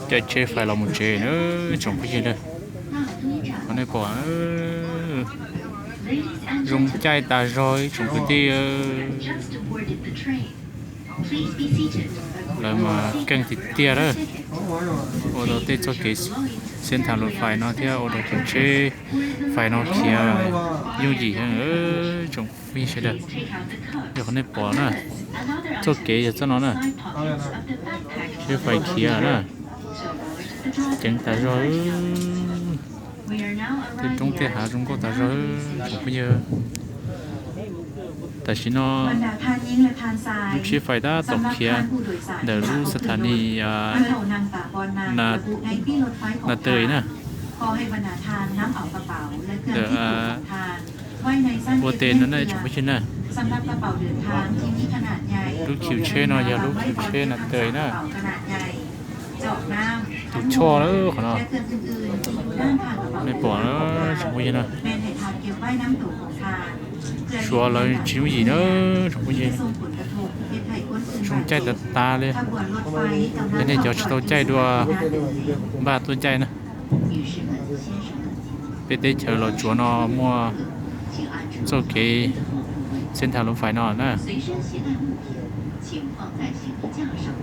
Caij tsheb fais los mus tsev na, tsoom phooj ywg na. Qhov nej pom zoo caij tas zog ib tsoom kwv tij. Lawv mas keej tiag tiag lawm, ua rau tej txoj kev xeeb thav luv fais no thiab ua rau cov tsheb fais no khiav yooj yim heev tsoom phooj ywg sawv daws. Yog qhov nej pom na, txoj kev yog txoj no na, tsheb fais khiav na, ceev tas zog, tej roob tej hav zoo nkauj tas zog tsoom phooj ywg. Tam sim no lub tsheb fais tab tom khiav ntawm lub xab thas nis Nas Tawm na, ntawm Npuaj Tes no na tsoom phooj ywg na. Lub khiv tsheb no yog lub khiv tsheb Nas Tawm na. Tus choj lawm qhov no, nej pom tsoom phooj ywg na. Suav lawv tsis yooj yim na tsoom phooj ywg, zoo caij tas tas li. Yog nej cov tsis tau caij dua, npaj tuaj caij na. Peb teb chaws Los Tsuas no muaj txoj kev xeeb thav luv fais no na.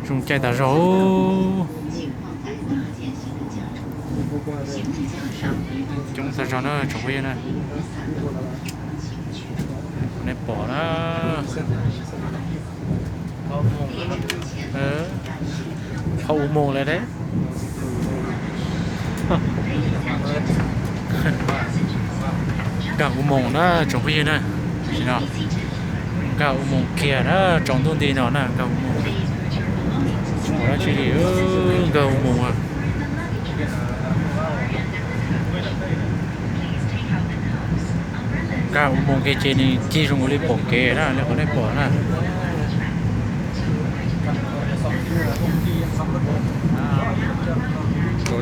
Zoo caij tas zog, coob tas zog na tsoom phooj ywg na. Nej pom na, qhov u moos lawm thiab. Nkag u moos na tsoom phooj ywg na. Tam sim no nkag u moos kiag na, tsaus ntuj nti no na nkag u moos. Tsis pom dab tsi li, nkag u moos. Nkag u moos kiag ces nws cig zoo li pom kev na, li qhov nej pom na.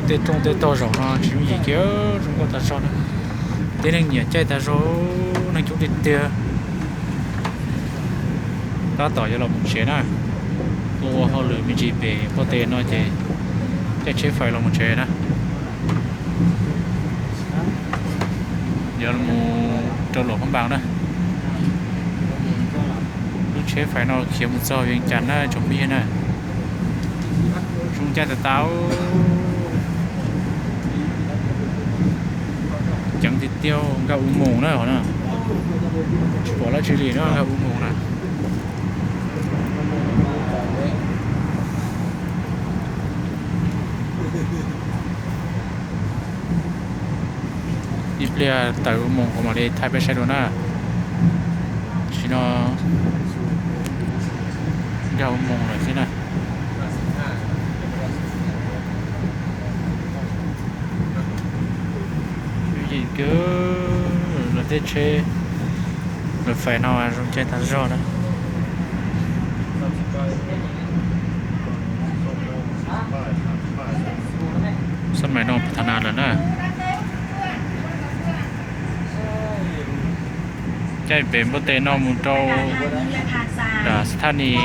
Tej rooj tej tog zaum no tsis yooj yim kiag, zoo nkauj tas zog na. Tib neeg nyiam caij tas zog, neeg coob tiag tiag. Tab tom yuav los mus tsev na, tuaj ua hauj lwm me ntsis pem Npuaj Tes no ces caij tsheb fais los mus tsev na. Yuav mus rau Luam Phab Npas na. Lub tsheb fais no khiav mus txog Vias Cas na tsoom phooj ywg na. Zoo caij tas tas, ceev tiag tiag, nkag u moos na, tsis pom dab tsi li na, nkag u moos na. Ib pliag tawm u moos kuv mam li thaij peb saib dua na. Tam sim no nkag u moos lawm xwb na. Yooj yim kawg, lawv tej tsheb lawv fais no zoo caij tas zog na. Xab mais no pab tha nas lawm na. Caij pem Npuaj Tes no mus rau nram xab thas nis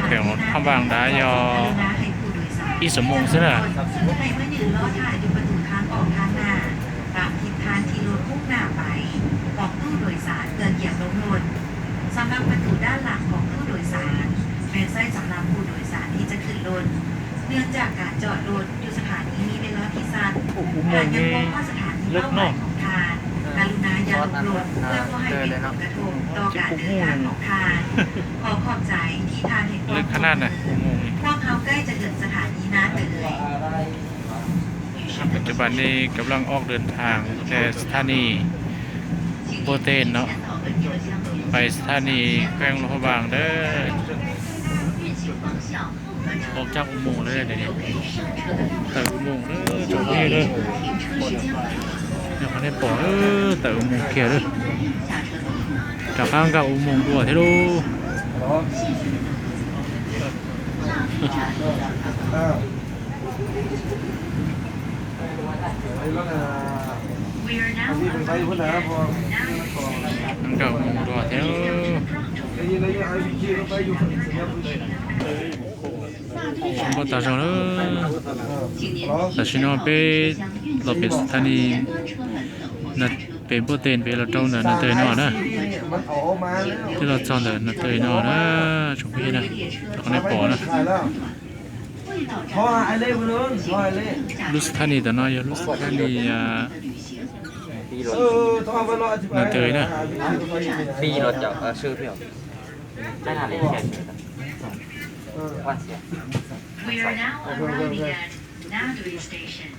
kheem Phaj Npas nrad yog ib xuab moos xwb na. Sำລັບປະຕູດ້ານຫຼັງຂອງຕູ້ໂດຍສານ ແມ່ນໃຊ້ສຳລັບຜູ້ໂດຍສານທີ່ຈະຂຶ້ນລົດ. ເນື່ອງຈາກການຈອດລົດຢູ່ສະຖານີມີເວລາທີ່ສັ້ນ, ຫາກຍັງບໍ່ຮອດສະຖານີເປົ້າໝາຍຂອງທ່ານ, ກະລຸນາຢ່າລົງລົດ ເພື່ອບໍ່ໃຫ້ເປັນຜົນກະທົບຕໍ່ການເດີນທາງຂອງທ່ານ. ຂໍຂອບໃຈທີ່ທ່ານໃຫ້ຄວາມຮ່ວມມື. ພວກເຮົາໃກ້ຈະເຖິງສະຖານີນາເຕີຍ. ປັດຈຸບັນນີ້ກຳລັງອອກເດີນທາງແຕ່ສະຖານີໂບເຕນເນາະ ໄປສະຖານີແຂວງຫຼວງພະບາງເດີ້. ອອກຈາກອຸໂມງແລ້ວເດ້ ເຕີອຸໂມງເດີ້ ຈົບນີ້ເດີ້. ແນວເຂົາໄດ້ປອກເດີ້ ເຕີອຸໂມງເກຍເດີ້. ຈາກຂ້າງກາອຸໂມງດ້ວຍເທໂລ. ກາອຸໂມງດ້ວຍເທໂລ. Npauj tas zog lawm. Tam sim no peb los pem thaj ni, pem npauj tes peb los rau ntawm nas taw no na. Twb los txog ntawm nas taw no na, tsoom phooj ywg na, qhov nej pom na. Lub thaj ni tom no yog lub thaj ni nas taw na. We are now arriving at Nadui Station.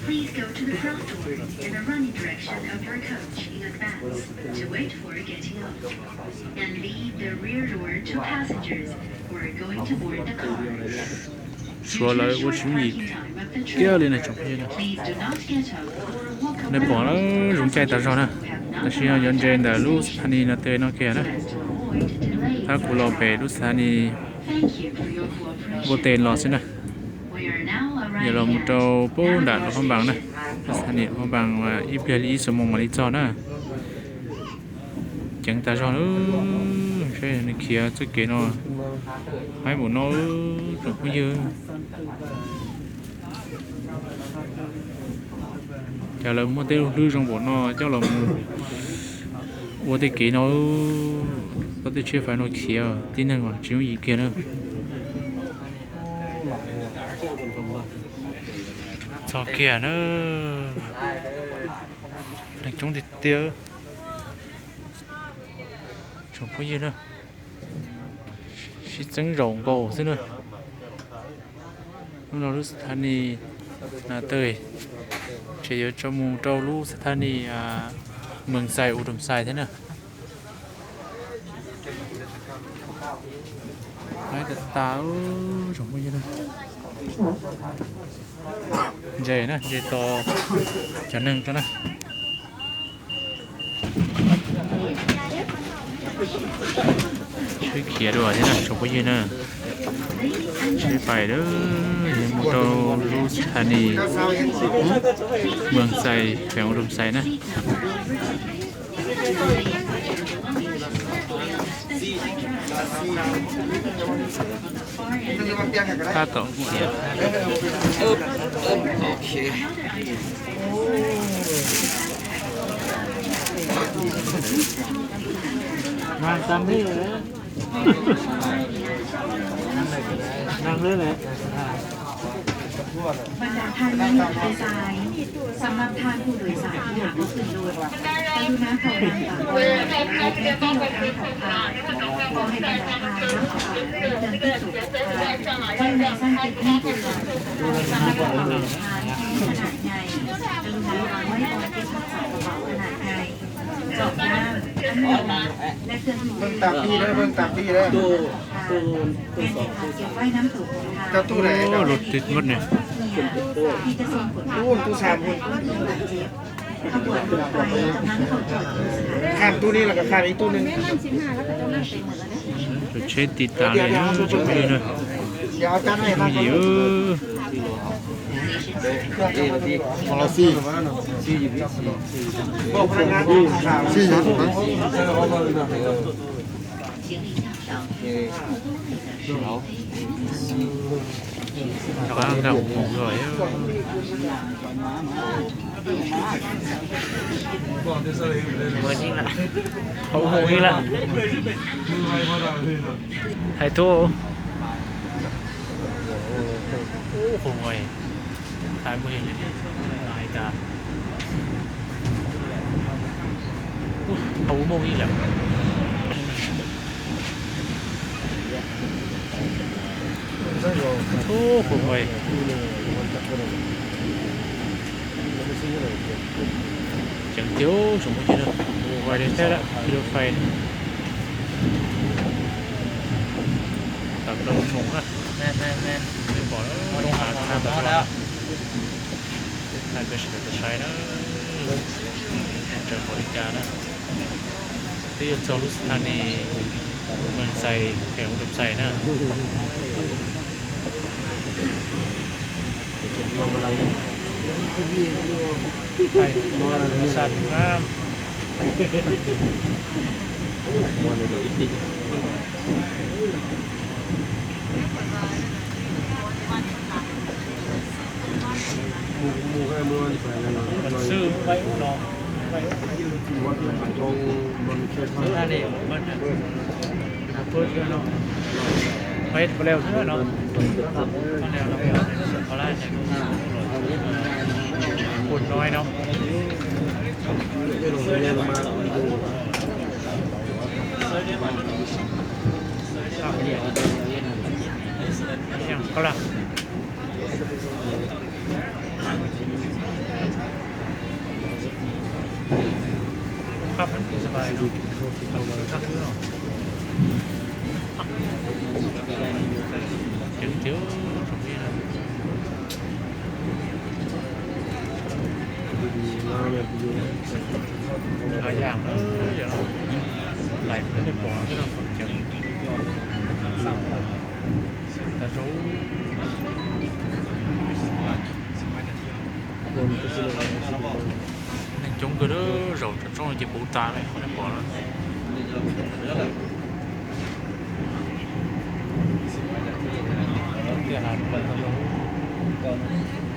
Please go to the front door in the running direction of your coach in advance to wait for getting off, and leave the rear door to passengers who are going to board the car. Suav lawv ua tsis yooj yim kiag li na tsoom phooj ywg na. Nej pom na, zoo caij tas zog na. Tam sim no yuav ntses ntawm lub thaj ni nas taw no kiag na. Tab kuv los pem lub thaj ni npauj tes los xwb na. Yog los mus rau pem nram Luas Phab Npas na. Lub thaj ni Luas Phab Npas ib pliag li ib xuab moos mam li txog na. Ceev tas zog lawm, saib nws khiav txoj kev no, haib npaum no, tsoom phooj ywg. Cas lawv muaj tej lub hlwb zoo npaum no coj los mus ua tej kev no, txoj tej tsheb fais no khiav tib neeg tsis yooj yim kiag na. Txog kiag na, neeg coob tiag tiag. Tsoom phooj ywg na, sib txeeb zaum nkaus xwb na. Hnub no lub thaj ni nas taw ces yuav tso mus rau lub thaj ni Mees Xais Us Doos Xais thiab na. Haib tas tas, tsoom phooj ywg na. Ntses na, ntses tos cov neeg rau na. Tsheb khiav dua thiab na tsoom phooj ywg na. Tsheb fais dawb mus rau lub thaj ni Mees Xais, xeev Us Doos Xais na. Tab tom khiav. Bรรดาท่านนั่งอยู่ทางซ้าย สำหรับท่านผู้โดยสารที่หากว่าขึ้นรถ กรุณาถอยหลังกลับมาให้เรียบร้อยทั้งสองฝ่าย ขอให้บรรดาท่านนั่งออกไปเพื่อเดินที่จุดสุดท้าย เพื่อในสร้างเป็นที่เดียวกัน สำหรับกระเป๋าเดินทางที่มีขนาดใหญ่ กรุณาวางไว้บนเก็บรักษากระเป๋าขนาดใหญ่ กรอบด้านทั้งหมด และเครื่องมือ เบิ่งตามพี่เด้อ เบิ่งตามพี่เด้อ เก็บไว้น้ำถูกของทาง เจ้าตู้ไหน โอ้ รถติดหมดเนี่ย ที่จะส่งผลกระทบ ตู้ ตู้สามคน ขบวนรถไฟกำลังเข้าจอดอยู่สถานี ข้ามตู้นี้แล้วก็ข้ามอีกตู้หนึ่ง รถเชสติดตามเลยนะ เดี๋ยว เดี๋ยว เดี๋ยว เจ้าพวกนี้นะ เดี๋ยวเอาจานให้ ไม่ดีเออ ของเราสี่ บอกพนักงาน สี่ Rov qab nqa hauv paus los. Hauv paus li lawm. Hais tuaj. Ub, qhov no hais tas, ub, hauv mooj ib lawm. Ub, qhov no ceev tiag, tsoom phooj ywg na, mus vais li thiab lawm, lub fais tawm plaws lub moos na, nej pom lub hav tag tawm no na. Hais peb sawv daws tau saib na, tseem pom li cas na. Twb yuav txog lub thaj ni Mees Xais, xeev Us Doos Xais na. Xa na. Xwb peb ub no, peb ub no, peb ub no, peb ub no, peb ub no, Ntau yam na, yog lais nej pom xwb no, qhov tseem tas zog. Neeg coob kawg, zaum tsom tsoob ces puv tas li qhov nej pom na. Tiaj hla tas zog.